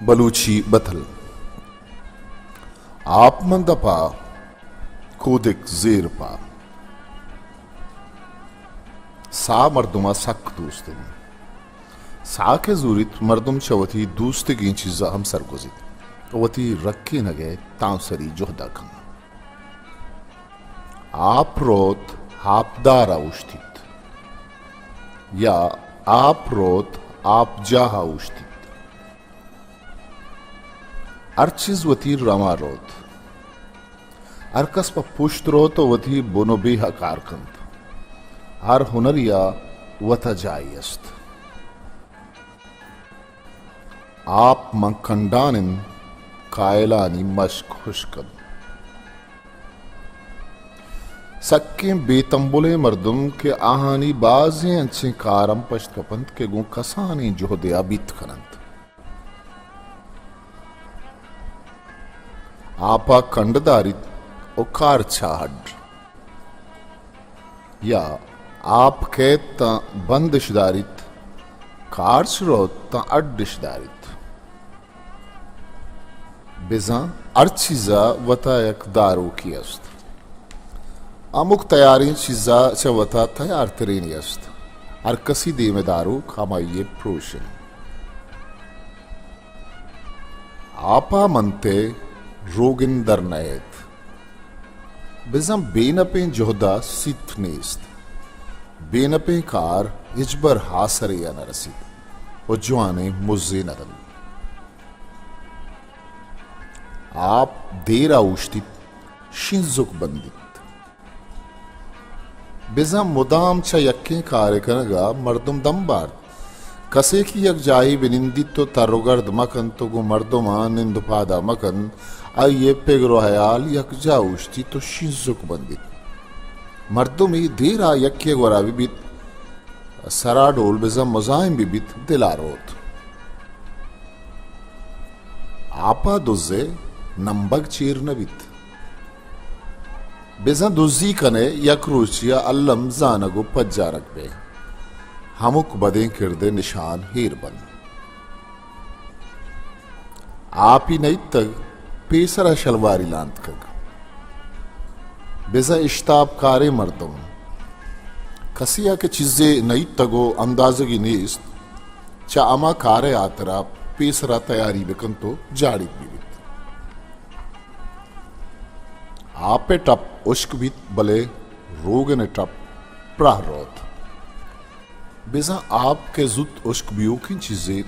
بلوچی بتل۔ آپ من دپا، کودک زیر پا۔ ساہ مردما سک دوست انت۔ ساہ کہ زوریت، مردم چہ وتی دوستگیں چیزا ہم سرگوزیت و وتی رکینگئے تانسری جہدا کنت۔ آپ روت، آپدارا اوشتیت، یا آپ روت، آپجاہا اوشتیت۔ ہر چیز وتی رما روت۔ ہر کس پہ پشت روت و وتی بن و بیہا کار کنت۔ ہر ہنریا وتا جاہے است۔ آپ ماں کنڈان انت، کائلانی مشک ہشک انت۔ سکیں بے تمبلیں مردم کہ آہانی بازیں انچیں کار ہم پشت کپنت کہ گوں کسانیں جہدے ء بیت کننت۔ آپ ء کنڈ داریت و کارچ ء ہڈ۔ یا آپ کیت تاں بندش داریت، کارچ روت تاں اڈش داریت۔ بزاں ہر چیز ء وتا یک داروکے است۔ ہمک تیاریں چیز ء چہ وتا تیار ترینے است۔ ہر کسی دیم ء داروک ہمائی ء پروش انت۔ آپ ء منت ء روگن در نئیت۔ بزاں بے نپیں جہد ء سیت نیست۔ بے نپیں کار ہچبر ہاسرے ء نہ رسیت و جوانیں مزے نہ دنت۔ آپ دیر ء اوشتیت، شینزک بندیت۔ بزاں مدام چہ یکیں کارے کنگ ء مردم دم بارت۔ کسے کہ یک جاہے بہ نندیت و تر و گرد مہ کنت و گوں مردماں نند و پادا مہ کنت، آئی ء پگر و ہیال یکجاہ اوشتیت و شینزک بندیت۔ مردمے دیر ء یکے ء گورا بہ بیت، سرا ڈول بزاں مزاحم بہ بیت، دل ء روت۔ آپ ء دز ء نمبگ چیر نہ بیت۔ بزاں دزی کن ئے، یک روچے ء الم زانگ و پجارگ بئے، ہمک بدیں کرد ء نشان ہیر بنت۔ آپی نئیتگ، پیسرا شلواری لانتکگ۔ بزاں اشتاپ کاریں مردم، کسے ء کہ چیزے نئیتگ و اندازگی نیست، چہ ہما کار ء ہاترا پیسرا تیاری بکنت و جاڑیت بہ بیت۔ آپ ء ٹپ ہشک بیت، بلے روگن ء ٹپ پراہ روت۔ بزاں آپ کہ زوت ہشک بیوکیں چیزے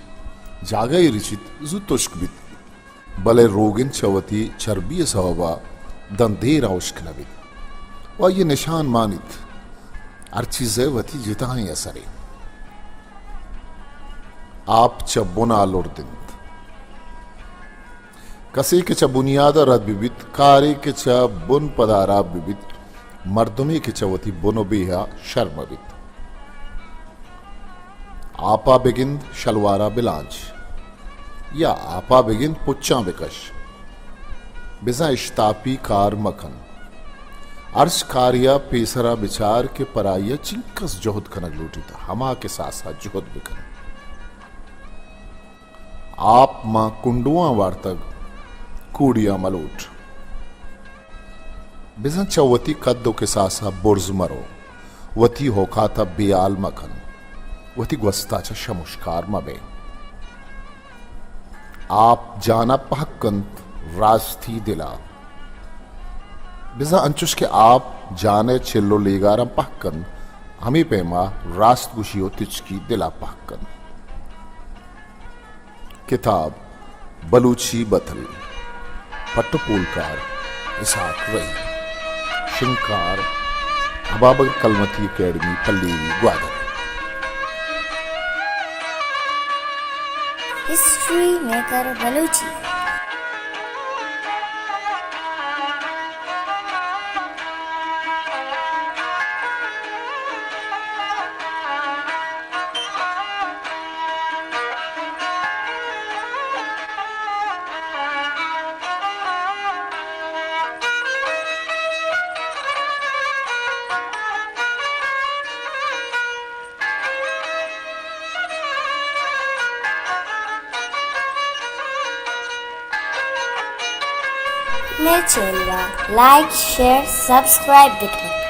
جاگہے رچیت، زوت ہشک بیت، بلے روگن چہ وتی چربی ء سوب ء داں دیر ء ہشک نہ بیت و آئی ء نشان مانیت۔ ہر چیز ء وتی جتائیں اثرے۔ آپ چہ بن ء لرد انت۔ کسے کہ چہ بنیاد ء رد بہ بیت، کارے کہ چہ بن پدا ہراب بہ بیت، مردمے کہ چہ وتی بن و بیہ ء شر مہ بیت۔ آپ ء بگند، شلوار ء بلانچ، یا آپ ء بگند، پچاں بکش۔ بزاں اشتاپی کار مکن۔ ہرچ کارے ء پیسرا بچار کہ پرائی ء چنکس جہد کنگ لوٹیت، ہما کساس ء جہد بکن۔ آپ ماں کنڈواں وارتگ، کوڑیاں ملوٹ۔ بزاں چہ وتی قد و کساسا برز مرو، وتی اوقاتا بے حال مکن، وتی گوستا چہ شمشکار مبے۔ آپ جانا پہک کنت، راستی دلا۔ بزاں انچوش کہ آپ جانئے چل و لیگاراں پہک کنت، ہمے پیما راست گوشی و تچکی دلا پہک کنت۔ کتاب بلوچی بتل، پٹ و پولکار اسحاق وحید، شنگکار ابابگر کلمتی اکیڈمی پلیری گوادر۔ History maker Balochi. مئے چینل ءَ لائک، شیئر، سبسکرائب بکن ات۔